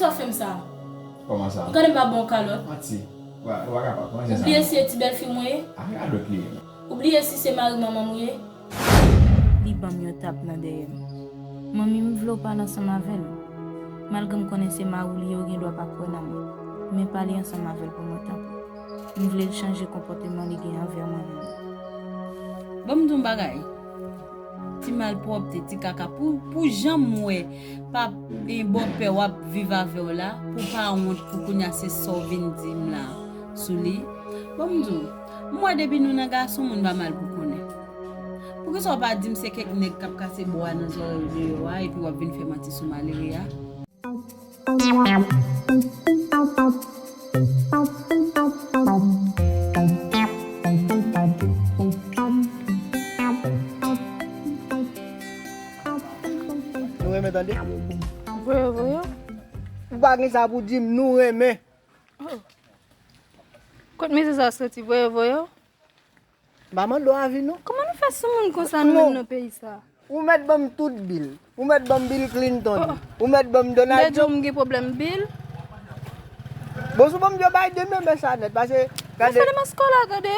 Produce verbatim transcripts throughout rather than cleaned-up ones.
Sa w fè m sa? Kòman sa? Ou gade m pa bon kalòt. Manti. Ou pa ou pa kapab. Kòman se Ou sa? bliye si e ti bèlfi m ou ye? A, kalòt li ye. Ou bliye si se mari manman m ou ye? Li ban m yon tap nan dèyè m. Manmi, m vle w pale ansanm avè l. Malgre m konnen se mari w li ye, ou gen dwa pa kwè nan mwen. Men pale ansanm avè l pou mwen, tanpri. M vle l chanje konpòteman li gen anvè mwen menm. Ban m di w yon bagay. Ti malpwòpte, ti kaka. Pou, pou jan m wè pa e bòpè w ap viv avè w la, pou pa wont pou kounye a se sa w vin di m la sou li. Ban m di w, m wè depi nou nan gason, moun pa mal pou konnen. Poukisa w pa di m se kèk nèg k ap kase bwa nan zòrèy w deyò a, epi w ap vin fè manti sou malere a? Nou renmen tande. Voye, voye. Ou pa gen sa pou di m, nou renmen. Kot mizè sa soti, voye, voye. M pa mande w avi non. Kòman nou fè sou moun konsa nou menm nan peyi sa? Ou mèt ban m tout bil. Ou mèt ban m Bill Clinton. Ou mèt ban m Donald Trump. Mwen di w m gen pwoblèm bil. Bon, si w ban m Joe Biden menm, men sa nèt. Paske, gade. Mwen se demen skola, tande.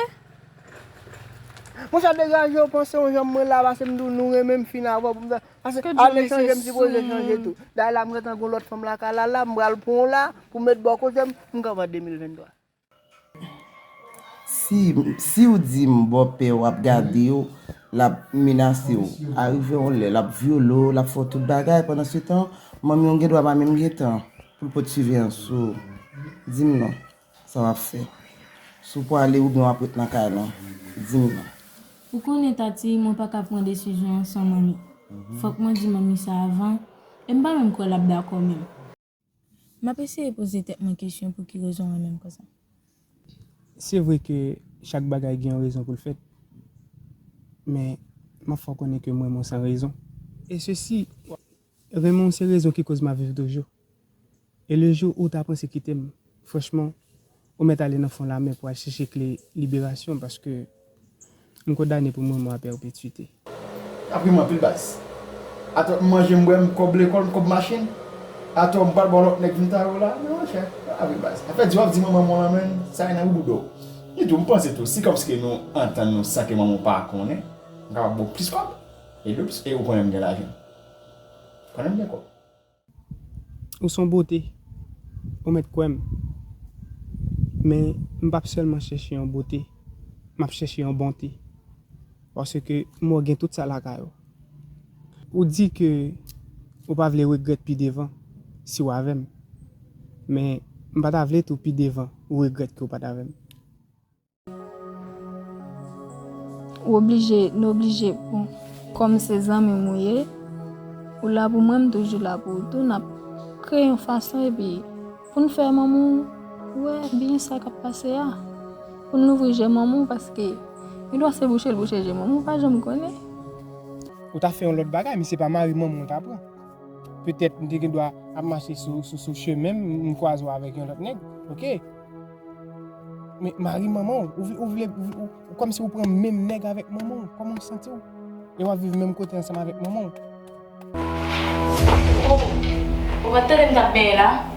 Mwen sa degaje w panse yon jan mwen la, paske m di w nou renmen m fin avè w pou m fè. Paske al echanje m sipoze chanje tou. Dayè la m gentan gon lòt fanm lakay la, la m pral pran w la, pou m met bò kote m, m kanpe an de mil venntwa. Si, si w di m bòpè w ap gade w, l ap menase w. Arive yon lè, l ap vyole w, l ap fè w tout bagay. Pandansetan, manmi w gen dwa pa menm gen tan pou l pot siveyans sou ou. Di m non, sa w ap fè? Si w pwale oubyen w ap ret nan kay lan, di m non. Ou konnen, Tati, mwen pa ka pran desizyon an san manmi. Fòk mwen di manmi sa avan, e m pa menm kwè l ap dakò menm. M ap eseye poze tèt mwen kesyon pou ki rezon w renmen m konsa. Se vre ke chak bagay gen yon rezon pou l fèt, men m ap fè w konnen ke m renmen w san rezon. E sesi, renmen w se rezon ki koz m ap viv toujou. E le jou ou ta panse kite m, franchman, ou mèt ale nan fon lamè pou al chèche kle liberasyon, paske m kondane pou m renmen w a pèpetwite. Ap ri m anpil baz. Atò m manje, m bwè, m kòb lekòl, m kòb machin. Atò m pral ba w lòt nèg vin tare w la. Men monchè, pa vre baz. Afè di w ap di manman mwen lan, men sa e nan bouboudò. Epi tou, m panse tou, si kòmsi ke nou antann nou san ke manman w pa konnen, m kapab ba w plis kòb. E de plis, e ou konnen m gen lajan. Konnen m gen kòb. Ou se yon bote. Ou mèt kwè m. Men m p ap sèlman chèche yon bote. M ap chèche yon bonte. Paske m wè w gen tout sa lakay ou. Ou di ke ou pa vle regrèt pi devan si w avè m. Men m pa ta vle tou pi devan ou regrèt ke w pa t avè m. Ou oblije, nou oblije, bon, kòm se zanmi m ou ye, ou la pou mwen, m toujou la pou ou tou, n ap kreye yon fason epi pou n fè manman w wè byen sa k ap pase a. Pou n louvri je manman w, paske gen dwa se bouche l bouche je manman w, ou pa janm konnen. Ou ta fè yon lòt bagay, men se pa mari manman w ou ta pran. Petèt m te gen dwa ap mache sou, sou, sou chemen m, m kwaze w avèk yon lòt nèg, oke. Men mari manman w, ou vle, ou vle, ou, ou, ou kòmsi ou pran menm nèg avèk manman w, kòman w santi w? E w ap viv menm kote ansanm avèk manman w. Ou, ou pa t tande m t ap benyen la?